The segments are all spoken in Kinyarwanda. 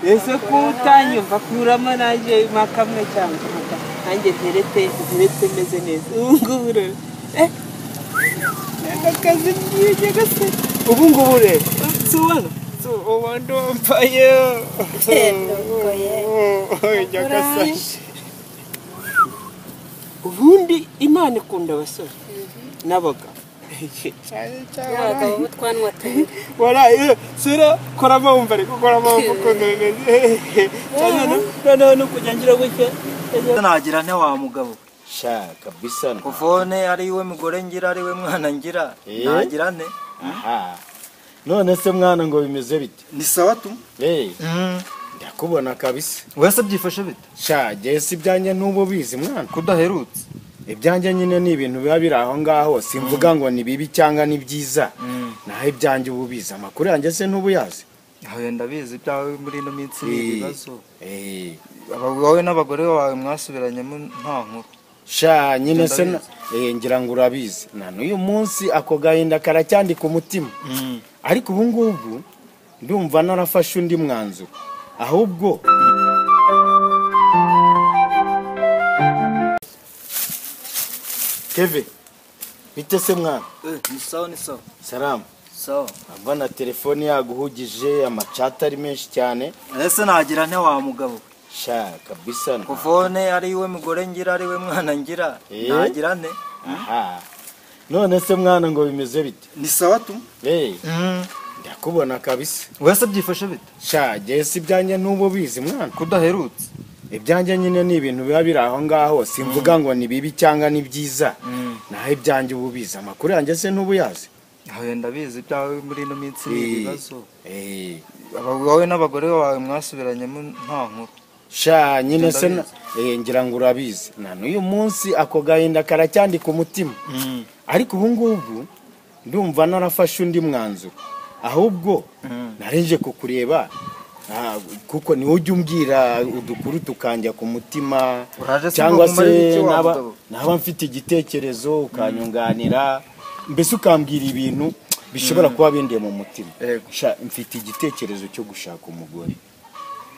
Ese kutanyumva kuramo naje makamwe cyangwa nanjye nterete nterete meze neza. Ubu ngubu rero akazi ngiye gase. Ubu ngubu rero tubona ubu ndumvaye. Ubundi Imana ikunda abasore n'abagabo. Abagabo butwanwa tubiri. Wala sura korama wumva ariko korama wumva ukuntu bimeze. Noneho no kujya ngira gutya. Nagira nte wa mugabo. Sha kabisa. Kufone ari we mugore ngira ari we mwana ngira. Nagira nte. Aha. None se mwana ngo bimeze bite? Ni sawa tu. Ndakubona kabisa. Wese byifashe bite? Sha jye si ibyanjye ntubo bizi mwana. Kudaherutse. Ibyanjye nyine ni ibintu biba biri aho ngaho simvuga ngo ni bibi cyangwa ni byiza. Naho ibyanjye ubu bizi amakuru yanjye se ntubu yazi. Aho ndabizi ibyawe muri ino minsi ni ibibazo. Wowe n'abagore bawe mwasubiranyemo nta nkuru. Sha nyine se ngira ngo urabizi. Na n'uyu munsi ako gahinda karacyandika umutima. Ariko ubu ngubu ndumva narafashe undi mwanzuro. Ahubwo Keve, bite se mwana? Ni sawa ni sawa. Salamu. Sawa. Abana telefone yaguhugije amacata ari menshi cyane. Ese nagira nte wa mugabo? Sha kabisa. Kufone ari we mugore ngira ari we mwana ngira. Nagira nte. Aha. None se mwana ngo bimeze bite? Ni sawa tu. Ndakubona kabisa. Wese byifashe bite? Sha jye si ibyanjye ntubo bizi mwana. Kudaherutse. Ibyanjye nyine ni ibintu biba biri aho ngaho simvuga ngo ni bibi cyangwa ni byiza. Naho ibyanjye ubu bizi amakuru yanjye se ntubu yazi. Aho ndabizi ibyawe muri ino minsi ni ibibazo. Wowe n'abagore bawe mwasubiranyemo nta nkuru. Sha nyine se ngira ngo urabizi. Na n'uyu munsi ako gahinda karacyandika umutima. Ariko ubu ngubu ndumva narafashe undi mwanzuro. Ahubwo narenje kukureba kuko ni ujya umbwira udukuru tukanjya ku mutima cyangwa se naba mfite igitekerezo ukanyunganira mbese ukambwira ibintu bishobora kuba bindiye mu mutima. Mfite igitekerezo cyo gushaka umugore.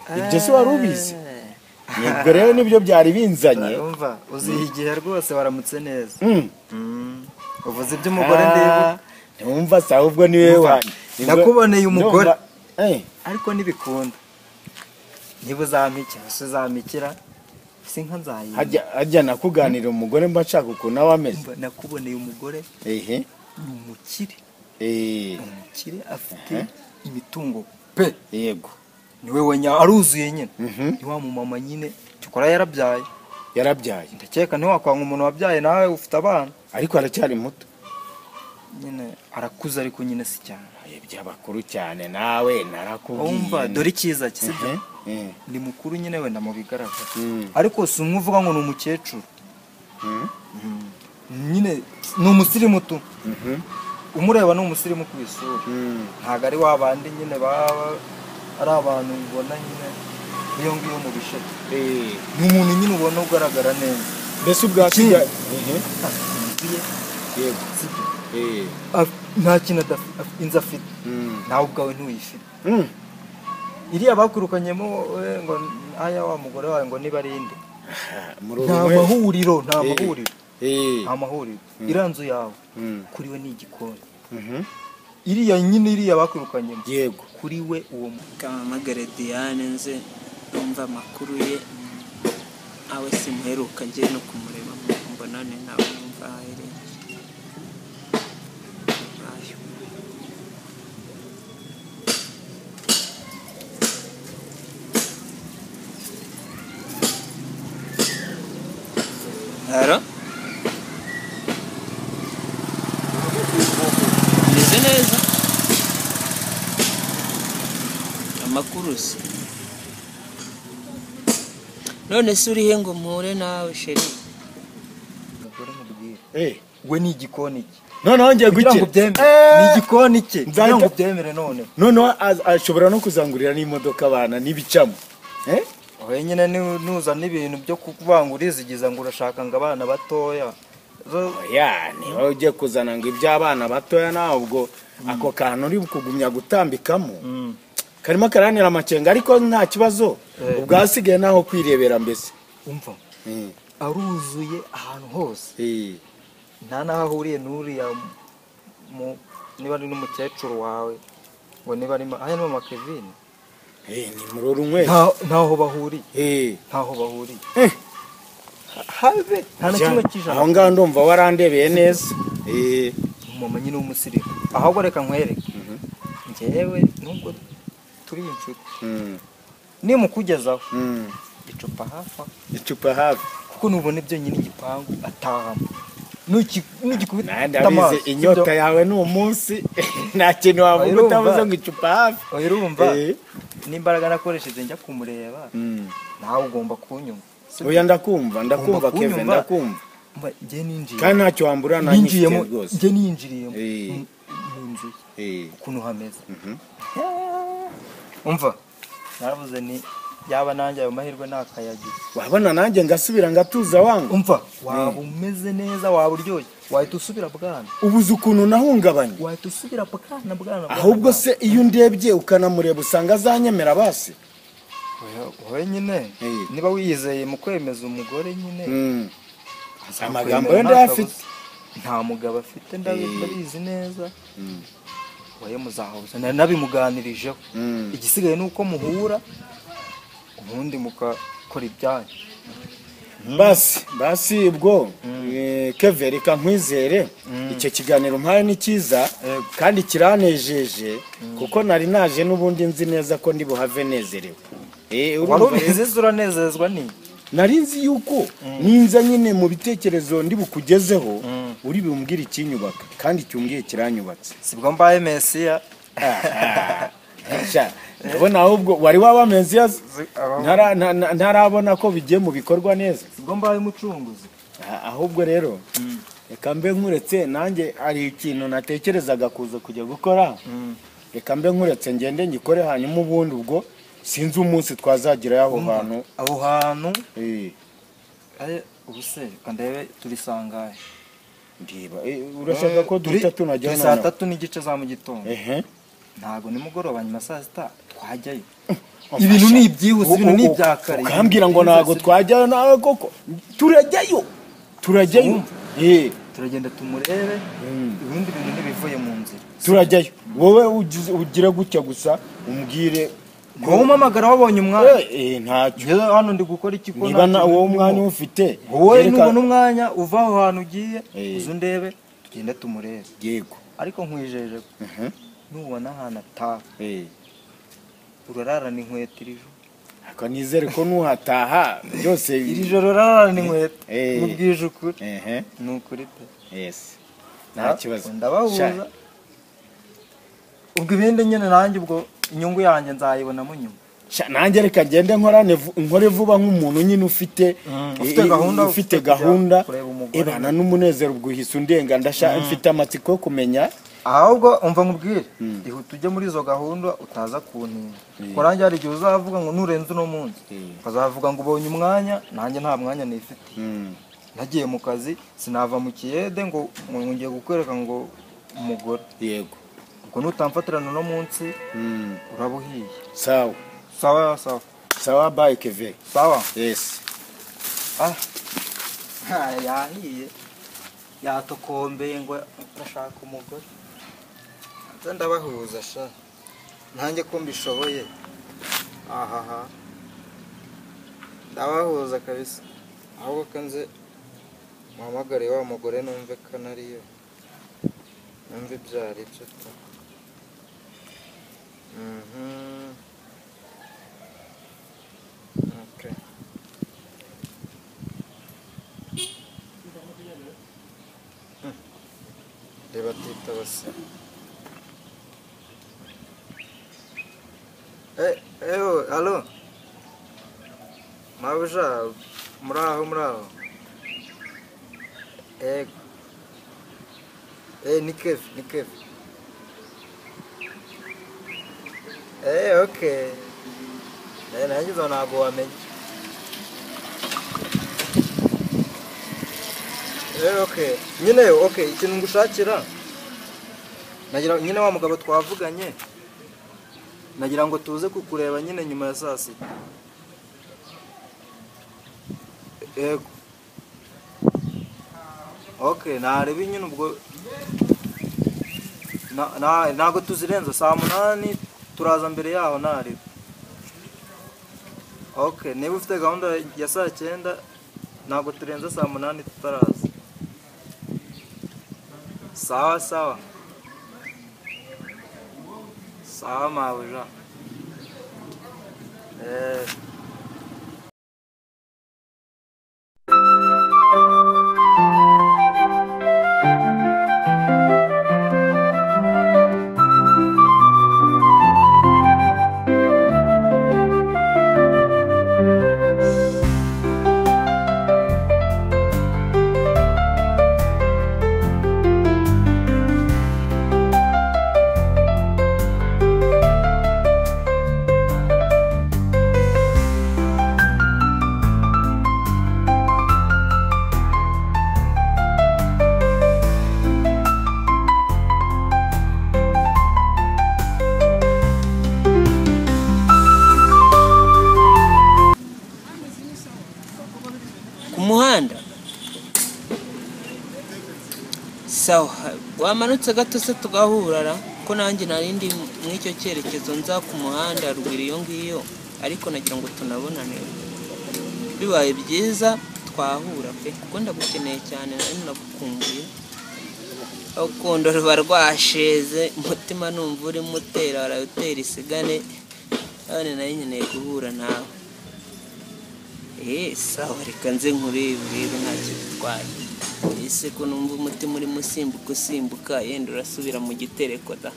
Ibyo se wari ubizi? Nibwo rero nibyo byari binzanye. Urumva uziha igihe rwose waramutse neza. Uvuze iby'umugore ndibuka. Ntumva se ahubwo ni wewe wanjye. Nakuboneye umugore. Ariko nibikunda niba uzampikira uzamikira sinka nzayi. Hajya nakuganira umugore mba nshaka ukuntu aba ameze. Nakuboneye umugore. Ni umukire. Umukire afite imitungo pe. Yego. Niwe wenya aruzuye nyine. Ni wa mumama nyine cyokora yarabyaye. Yarabyaye. Ndakeka ntiwakwanga umuntu wabyaye nawe ufite abana. Ariko aracyari muto. Nyine arakuze ariko nyine si cyane. By'abakuru cyane nawe narakubwiye. Umva dore icyiza sibyo? Ni mukuru nyine wenda mu bigaragara. Ariko si umwe uvuga ngo ni umukecuru. Nyine ni umusirimu tu. Umureba ni umusirimu ku isura. Ntago ari wa bandi nyine baba ari abantu ubona nyine iyo ngiyo mu bisheke. Ni umuntu nyine ubona ugaragara neza. Mbese ubwacu yego sibyo? Nta kintu inzu afite nawe ubwawe ntuyifite. Iriya bakurukanyemo ngo aya wa mugore wawe ngo niba ari inde. Nta mahuriro, nta mahuriro. Nta mahuriro. Iriya nzu yawe kuri we ni igikoni. Iriya nyine iriya bakurukanyemo. Yego. Kuri we uwo kamamagare Diane nze numva amakuru ye awe simuheruka ngiye no kumureba mbonane nawe numva ahereye. Haro? Meze neza? Amakuru se? None se urihe ngo mpure nawe sheri? We ni igikoni cye. Noneho ngiye gukira. Ni igikoni cye. Kugira ngo ubyemere none. Noneho ashobora no kuzangurira n'imodoka abana n'ibicamo. Oya nyine nuzana ibintu byo kukubangurizigiza ngo urashaka ngo abana batoya. Oya niba ugiye kuzana ngo iby'abana batoya nawe ubwo ako kantu uri kugumya gutambikamo. Karimo karantera amakenga ariko nta kibazo, ubwasigaye naho kwirebera mbese. Umva, aruzuye ahantu hose, nta naho ahuriye n'uriya niba ari n'umukecuru wawe ngo niba ari aya ni mama Kevin, ni muroro unyweye, ntaho bahuriye, ntaho bahuriye habe nta na kimwe cy'ijana. Aho ngaho ndumva warandebeye neza. Mama nyine w'umusirimu. Ahubwo reka nkwereke, njyewe nubwo turi inshuti nimukugezaho icupa hafi, icupa hafi, kuko nubona ibyo nyine igipangu atahamo nugikubita amaso. Inyota yawe ni umunsi, nta kintu wavuga utavuze ngo icupa hafi. Urumva n'imbaraga nakoresheje njya kumureba, nawe ugomba kunyumva. Oya ndakumva, ndakumva Kevin, ndakumva. Kandi ntacyo wambura nanyifite rwose. Njye ninjiriye mu nzu ukuntu hameze. Umva, naravuze ni yaba nanjye ayo mahirwe nakayagira. Wabona nanjye ngasubira ngatuza wangu. Umva, waba umeze neza, waba uryoshye, wahita usubira bwana. Ubuze ukuntu nahungabanye. Wahita usubira bwana bwana. Ahubwo se iyo ndebye ukanamureba usanga azanyemera basi. Wowe nyine niba wiyizeye mu kwemeza umugore nyine, amagambo yo ndayafite, nta mugabo afite ndabizi neza. Wowe muzahuza, nabimuganirijeho. Igisigaye ni uko muhura ubundi mukakora ibyanyu. Basi basi ubwo Kevin, reka nkwizere, icyo kiganiro mpaye ni cyiza kandi kiranejeje, kuko nari naje n'ubundi nzi neza ko ndi buhave nezerewe. Wari ubizi uranezezwa ni nari nzi yuko ninza nyine mu bitekerezo ndi bukugezeho uri bumbwire ikinyubaka, kandi cyumbwiye kiranyubatse. Sibwo mbaye Mesiya. Ndabona ahubwo wari waba Mesiya, ntarabona ko bigiye mu bikorwa neza. Sibwo mbaye umucunguzi. Ahubwo rero reka mbe nkuretse, nanjye hari ikintu natekerezaga kuza kujya gukora, reka mbe nkuretse ngende ngikore, hanyuma ubundi ubwo sinzi umunsi twazagera aho hantu. Aho hantu ubu se reka ndebe turi sangahe. Ndiba urashaka ko duhita tunajya none? Saa 3:15 za mu gitondo. Ntago nimugoroba nyuma saa 6 twajyayo. Ibintu ni ibyihuse, ibintu ni ibyakare. Ukambwira ngo ntago twajyayo nawe koko? Turajyayo, turajyayo. Turagenda tumurebe, ibindi bintu ntibivuye mu nzira. Turajyayo. Wowe ugira gutya gusa umbwire. Wowe umpamagara wabonye umwanya. Ntacyo. Hano ndi gukora iki ko niba wowe umwanya ufite. Wowe nubona umwanya uva aho hantu ugiye uze undebe tugende tumurebe. Yego. Ariko nkwijeje nubona ahantu ataha urararana inkweto iri joro. Ariko nizere ko nuhataha byose iri joro urararana inkweto. Mubwije ukuri. Ni ukuri pe. Yes. Nta kibazo. Ndabahuza. Ubwo ibindi nyine nanjye ubwo inyungu yanjye nzayibonamo nyuma. Nanjye reka ngende nkore vuba nk'umuntu nyine ufite ufite gahunda, ebana n'umunezero ubwo undenga, mfite amatsiko yo kumenya. Ahubwo umva nkubwire, ihute ujye muri izo gahunda utaza kuntinda. Kuko nanjye hari igihe uzavuga ngo nurenze uno munsi, ukazavuga ngo ubonye umwanya, nanjye nta mwanya nifitiye. Nagiye mu kazi sinava mu kiyede ngo ngiye kukwereka ngo umugore. Yego. Ubwo nutamfatirana uno munsi urabuhiye. Sawa. Sawa sawa. Sawa, bye Kevin. Sawa. Yes. Yahiye. Yatokombeye ngo ndashaka umugore. Ndabahuza sha. Nanjye ko mbishoboye. Ahaha. Ndabahuza kabisa. Ahubwo kanze muhamagare wa mugore numve kanariyo. Numve ibyari byo ta. Okay. Reba tita basi. Alo. Mabuja, muraho muraho. Ni Kev, ni Kev. Okay. Nanjye ntabwo wamenya. Okay. Nyine okay, ikintu ngushakira. Nagira nyine wa mugabo twavuganye. Nagira ngo tuze kukureba nyine nyuma ya saa sita. Yego. Okay, narebe nyine ubwo ntago tuzirenza saa 8 turaza mbere yaho narebe. Okay, niba ufite gahunda ya saa 9 ntago turenza saa 8 tutaraza. Sawa sawa. Sawa mabuja. Umuhanda sawa wamanutse gato se tugahurara ko nanjye narindi mw'icyo cyerekezo nza ku muhanda ruguru iyo ngiyo, ariko nagira ngo tunabonane, bibaye byiza twahura pe, kuko ndagukeneye cyane nari nagukumbuye. Urukundo ruba rwasheze umutima numva urimo utera warawutera isigane, none nari nkeneye guhura nawe. Sawa reka nze nkurebe urebe ntacyo bitwaye. Ese ko numva umutima urimo usimbuka usimbuka yenda urasubira mu gitereko da,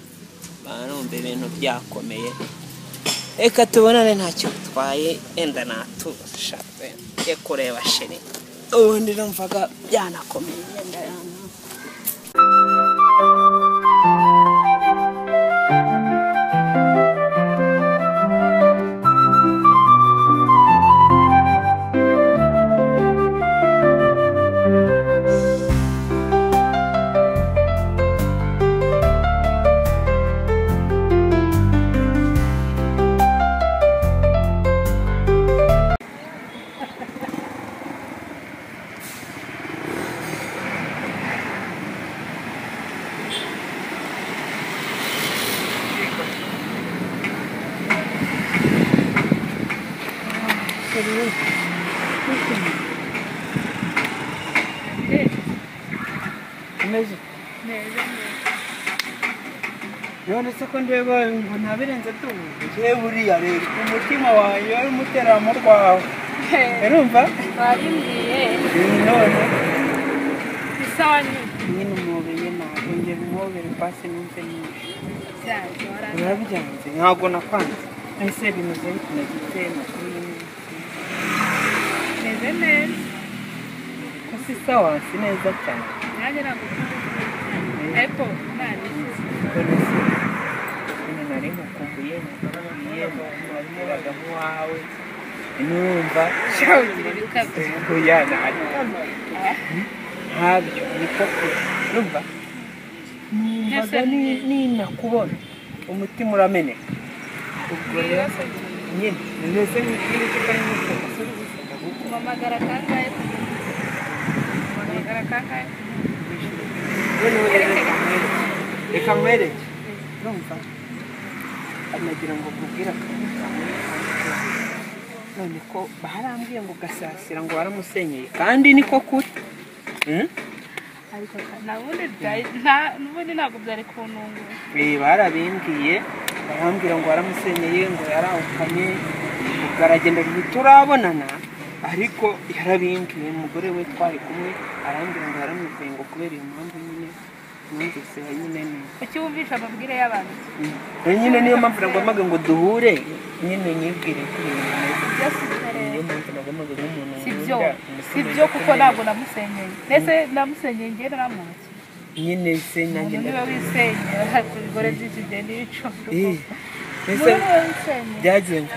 numva ibintu byakomeye. Reka tubonane ntacyo bitwaye, yenda natusha njye kureba sheri, ubundi numvaga byanakomeye yenda yana. None se ko ndeba ngo ntabirenze tubu buriya rero umutima wawe wari umuteramo rwawe urumva wabimbwiye none isawa nyine umubeye ntabwo ngera umubere pasi numve nyinshi urabyanze ntabwo nakwanze ese bimeze bite makuru y'iminsi meze neza ko si sawa si neza cyane nanjye ntabwo ariko nani nari nkukumbuye nkukumbuye nkubaga wawe numva ntabyo niko numva numvaga ninakubona umutima urameneka ubwo rero nyine mbese nk'ikindi cyo kari mpamagara kangahe mpamagara kangahe reka nkwereke urumva nagira ngo nkubwire akantu kamwe none ko barambwiye ngo Gasasira ngo waramusenyeye kandi niko kuri ariko n'ubundi ntabwo byari kuntungura barabimbwiye barambwira ngo waramusenyeye ngo yarawukanye ubwo aragenda ntiturabonana ariko yarabimbwiye umugore we twari kumwe arambwira ngo yaramwikuye ngo kubera iyo mpamvu nyine numvise nyine ni kuki wumvisha amabwire y'abantu nyine niyo mpamvu nagombaga ngo duhure nyine nyibwire ko ibintu bimeze niyo mpamvu nagombaga nk'umuntu si byo kuko ntabwo namusenyeye mbese namusenyeye ngiye naramwubakiye nyine se nanjye niba wisenyera ku bigore byinshi bigenda ibicumbi mbese byagenze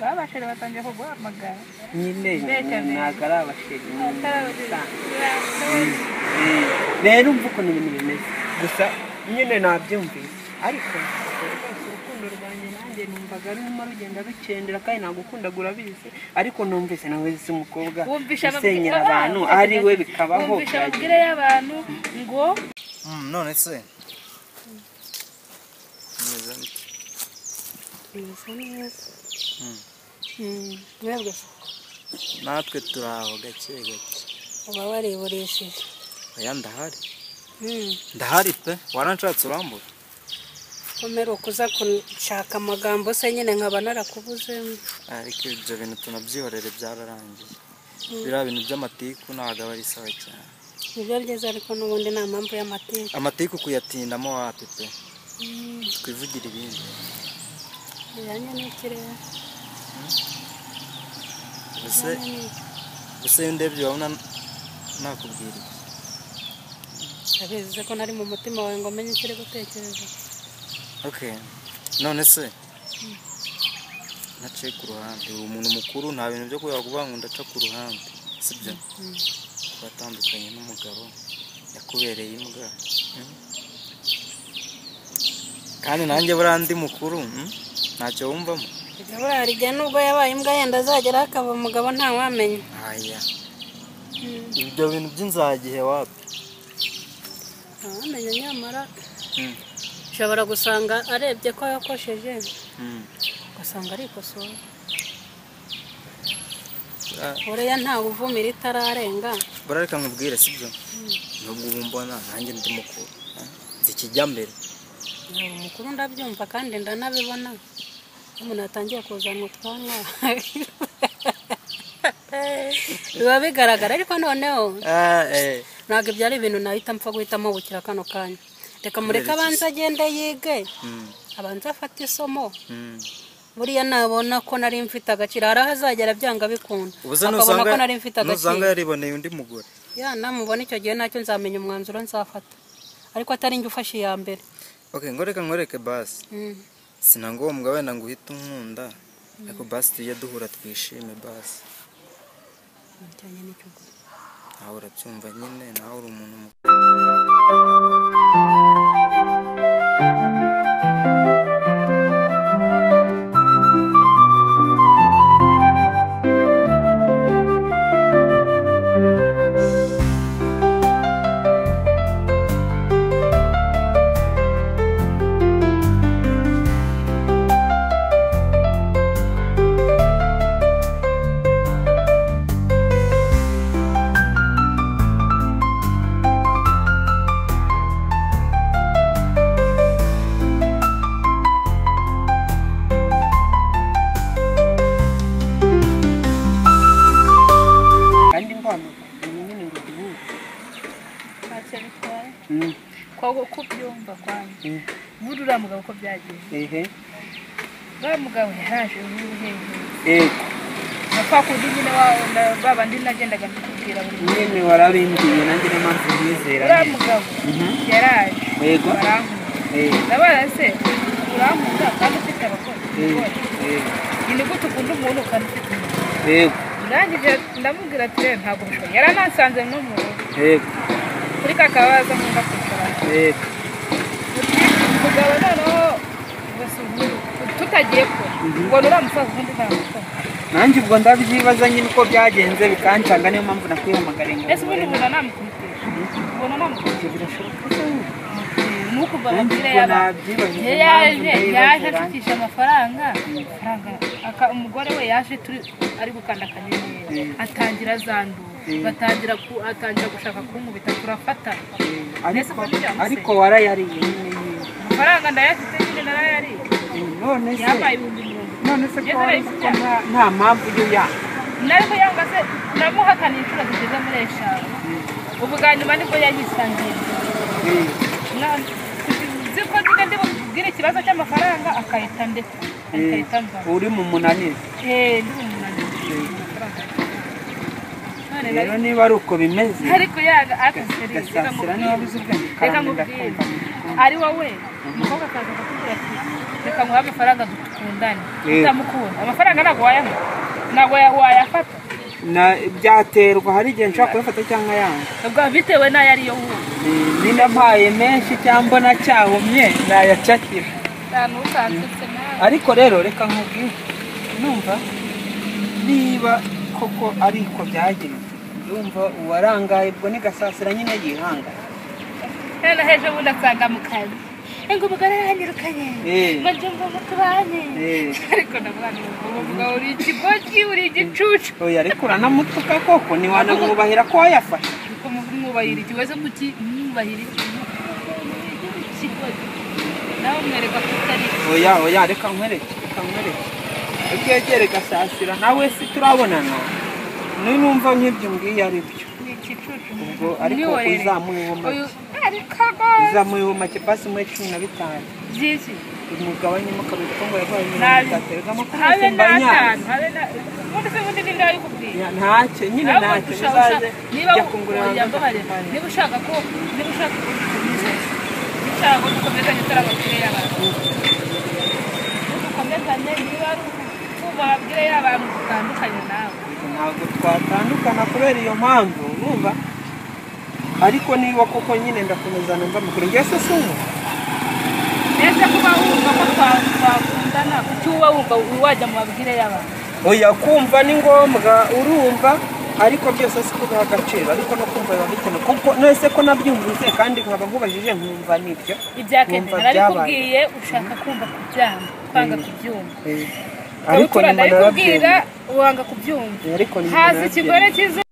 babasheri batangiye kuguhamagara nyine ntabwo ari abasheri rero umva ukuntu ibintu bimeze gusa nyine nabyumvise ariko Numvaga rurimo rugenda rukendera kandi nagukunda urabizi, ariko numvise nawe si umukobwa usenyera abantu ari we bikabaho. Wumvisha amabwire y'abantu ngo none se meze bite? Meze neza. Mwebwe se? Natwe turaho gake gake. Uba wariburishije? Oya ndahari. Ndahari pe, waranshatse urambura. Komera ukuza kunshaka amagambo se nyine nkaba narakubuze. Ariko ibyo bintu tunabyihorere byararangiye. Biriya bintu by'amatiku ntabwo aba ari sawa cyane. Nibyo byiza ariko n'ubundi nta mpamvu y'amatiku. Amatiku kuyatindamo wapi pe. Twivugira ibindi. Bijyanye n'ikirere. Ubuse iyo ndebye urabona nakubwira iki? Ndabizi ko nari mu mutima wawe ngo menye icyo uri gutekereza. Okay. None se naciye ku ruhande, uri umuntu mukuru nta bintu byo kuvuga ngo ndaca ku ruhande, sibyo? Twatandukanye n'umugabo yakubereye imbwa. Kandi nanjye buriya ndi mukuru, ntacyo wumvamo. Buriya hari igihe nubwo yabaye imbwa yenda azagera akaba umugabo ntawamenya. Aya. Ibyo bintu by'inzagihe wapi? Ntawamenya nyamara. Ushobora gusanga arebye ko yakosheje, ugasanga arikosora. Buriya ntawe uvumira itararenga. Buriya reka nkubwire, sibyo? Nubwo ubu mbona nanjye ndi mukuru, nzi ikijya mbere. Mukuru ndabyumva kandi ndanabibona. Umuntu atangiye kuzana utwanwa biba bigaragara, ariko noneho ntabwo ibyo ari ibintu nahita mpfa guhitamo bukira kano kanya. Reka mureke abanze agende yige, abanze afate isomo. Buriya nabona ko nari mfite agaciro, hari aho azagera byanga bikunda akabona ko nari mfite agaciro. Nusanga yariboneye undi mugore, ya namubona icyo gihe nacyo nzamenya umwanzuro nzafata, ariko atari njye ufashe iya mbere. Okay, ngoreka nkwereke basi. Sinangombwa wenda ngo uhite unkunda, ariko basi tujye duhura twishime basi. Nawe urabyumva nyine, nawe uri umuntu mukuru. Kubyumva kwanjye muri uriya mugabo uko byagenze, uriya mugabo yaraje ubuhehe kwa kundi nyine babandi nagendaga mbikubwira buri munsi nyine warabimbwiye, nanjye niyo mpamvu nizera. Uriya mugabo yaraje barankunda, ndabona se urankunda kandi ufite abagore, ni gute ukunda umuntu kandi ufite umugore? Ndangije ndamubwira ati rero ntabwo bishoboka, yaranansanze no mu rugo kuri ka kabaza nkunda kwicara. Umugabo noneho tutagiye kure ngo uriya musaza ubundi ntamukunda. Nanjye ubwo ndabyibaza nyine uko byagenze bikancanga, niyo mpamvu nakwihamagariye ngo ese ubundi ubona namukubitisha, ubona namukubitisha birashoboka. Nuko bababwira yaje yaje afitishije amafaranga, umugore we yaje turi ari gukanda akanyenyeri atangira azandura, batangira atangira gushaka kunkubita turafata. Ariko warayariye nyine amafaranga ndayafite nyine narayariye. None se yabaye 50,000. None se ko nta mpamvu yo ya nariko yanga se namuhakana inshuro zigeze muri 5. Ubu bwa nyuma nibwo yayisangiye. Nzi ko nyine ndi bubwire ikibazo cy'amafaranga akahita ndeka, akahita mva. Uri mu munanizi? Ndi mu munanizi. Rero niba ari uko bimeze ariko yaga Gasasira niba abuze ubwenge karame ndakumva. Ari wowe umukobwa akaza akakubwira ati reka nguhe amafaranga dukundane, utamukunda amafaranga ntabwo wayamuha, ntabwo wayafata. Byaterwa, hari igihe nshobora kuyafata cyangwa yanga, ubwo bitewe n'ayo ariyo wundi. Niba mpaye menshi cyangwa mbona cyahumye nayacakira. Ntukansetse nawe. Ariko rero reka nkubwire, numva niba koko ariko byagenze, ndumva uwarangaye ubwo ni Gasasira nyine yihangana. None hejo bundi asanga mu kazi ngo umugore yanyirukanye ngo nje ngo tubane, ariko ndavuga ngo uri ikigoki, uri igicucu. Oya ariko uranamutuka koko, ntiwanamwubahira ko wayafashe. Kumwubahira iki wese, kuki mwubahira iki nawe mwereka ko utari. Oya oya reka nkwereke, ubwegere Gasasira nawe si turabonana, numva nk'ibyo mbwiye ari byo ubwo, ariko uzamuye uwo make, uzamuye uwo make basi muhe 15 byinshi umugabanyemo kabiri kuko ngo yabaye 30 reka habe n'atanu, habe na ubundi se ubundi ninde wabikubwiye? Ntacyo nyine, ntacyo uzaze niba niba ushaka ko niba ushaka ko dukomezanye turi abakire y'abantu, dukomezanye niba ari ukubabwire y'abantu dutandukanye nawe. Ntabwo twatandukana kubera iyo mpamvu, urumva? Ariko niba koko nyine ndakomeza numva amakuru, njye se si ubu ese kuba wumva ko twakundana, kuki uba wumva wajya mu babwire y'abantu? Oya kumva ni ngombwa, urumva, ariko byose si kubiha agaciro, ariko no kumva biba bikenewe, kuko nese ko nabyumvise kandi nkaba nkubajije nkumva nibyo. Ibya Kevin narabikubwiye, ushaka kumva kubyanga, kwanga kubyumva. Ariko nyuma narabikubwira wanga kubyumva. Haza ikigore cyiza.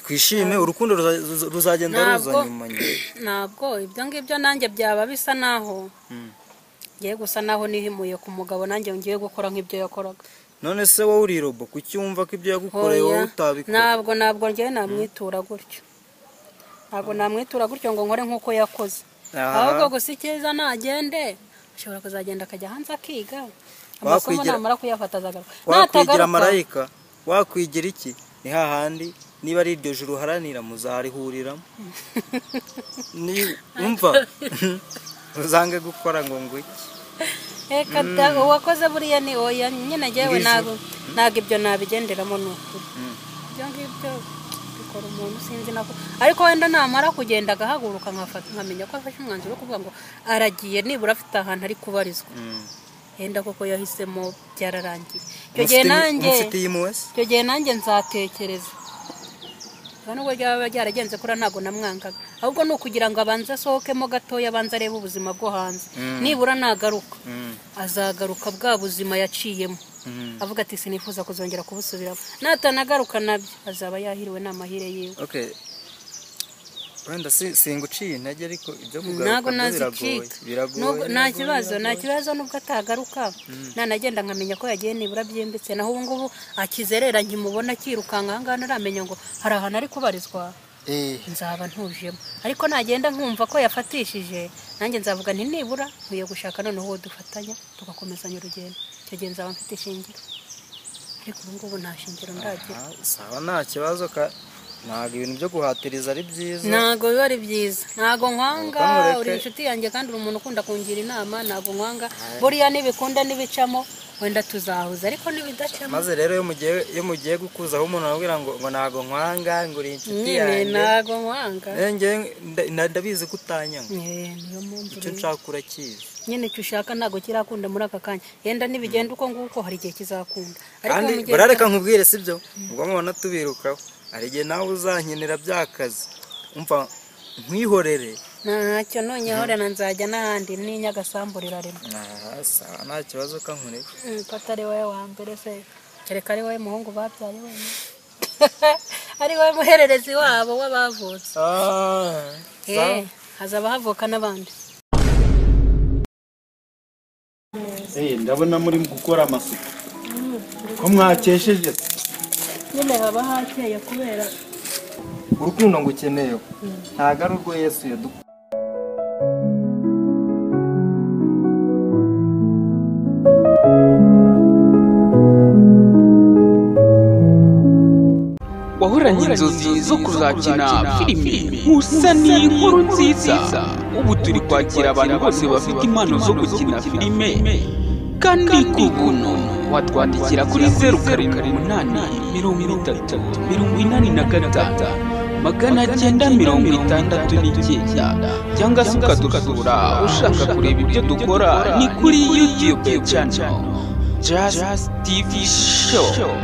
Twishime, urukundo ruzagenda ruza nyuma. Ntabwo ibyo ngibyo nanjye byaba bisa naho ngiye gusa naho nihimuye ku mugabo, nanjye ngiye gukora nk'ibyo yakoraga. None se wowe uri robo, kuki wumva ko ibyo yagukoreye wowe utabikora? Ntabwo ngiye namwitura gutyo, ntabwo namwitura gutyo ngo nkore nk'uko yakoze. Ahubwo gusa icyiza nagende, ashobora kuzagenda akajya hanze akiga amasomo, namara kuyafata azagaruka. Wakwigira marayika, wakwigira iki, ni hahandi niba ari iryo juru uharanira muzarihuriramo. Ni umva uzange gukora ngo ngwiki. Reka uwakoze buriya ni oya nyine, njyewe ntabwo ibyo nabigenderamo ni ukuri. Ibyo ngibyo bikora umuntu sinzi nako, ariko wenda namara kugenda agahaguruka nkamenya ko afashe umwanzuro wo kuvuga ngo aragiye, nibura afite ahantu ari kubarizwa, yenda koko yahisemo byararangiye. Icyo gihe nanjye nzatekereza nubwo byaba byaragenze kuri ntabwo namwangaga, ahubwo ni ukugira ngo abanze asohokemo gatoya, abanze arebe ubuzima bwo hanze, nibura nagaruka azagaruka bwa buzima yaciyemo, avuga ati sinifuza kuzongera kubusubiramo. Natanagaruka nabyo azaba yahiriwe n'amahire yiwe. Okay, wenda singuciye intege, ariko ibyo kugaruka biragoye, biragoye. Nta kibazo, nta kibazo nubwo atagaruka, nanagenda nkamenya ko yagiye nibura byimbitse. Naho ubu ngubu akizerera nkimubona akirukanka aha ngaha, ntaramenya ngo hari ahantu ari kubarizwa, nzaba ntujemo. Ariko nagenda nkumva ko yafatishije, nanjye nzavuga nti nibura nkwiye gushaka noneho uwo dufatanya tugakomezanya urugendo. Icyo gihe nzaba mfite ishingiro, ariko ubu ngubu nta shingiro ndagira. Sawa, nta kibazo ka ntabwo ibintu byo guhatiriza ari byiza, ntabwo biba ari byiza. Ntabwo nkwanga, uri inshuti yanjye kandi uri umuntu ukunda kungira inama, ntabwo nkwanga. Buriya nibikunda nibicamo wenda tuzahuza, ariko nibidacamo. Maze rero iyo mugiye gukuzaho umuntu arabwira ngo ntabwo nkwanga, ngo uri inshuti yanjye, ntabwo nkwanga. Ndabizi ko utanyanga, niyo mpamvu icyo nshaka urakizi nyine, icyo ushaka ntabwo kirakunda muri aka kanya, yenda nibigenda uko nguko hari igihe kizakunda. Kandi barareka nkubwire, sibyo ubwo mubona tubirukaho, hari igihe nawe uzankenera by'akazi, umva nkwihorere. Ntacyo nonyihorera, nzajya n'ahandi n'inyagasambu rirarema. Sawa, nta kibazo ka nkureke. Ko atari wowe wa mbere se, kereka ari wowe muhungu babyaye wenyine, ari wowe muhererezi wabo w'abavutse. Hazaba havuka n'abandi. Ndabona muri gukora amasuku, ko mwakesheje nyine haba hakeye kubera urukundo ngukeneye, ntabwo ari urwo Yesu yadukunze. Wahoranye inzozi zo kuzakina filimi Nkusa ni inkuru nziza. Ubu turi kwakira abantu bose bafite impano zo gukina filime. Kandi ku buntu. Watwandikira kuri 078 85 969, cyangwa se ukadusura ushaka kureba ibyo dukora ni kuri YouTube channel Just TV Show.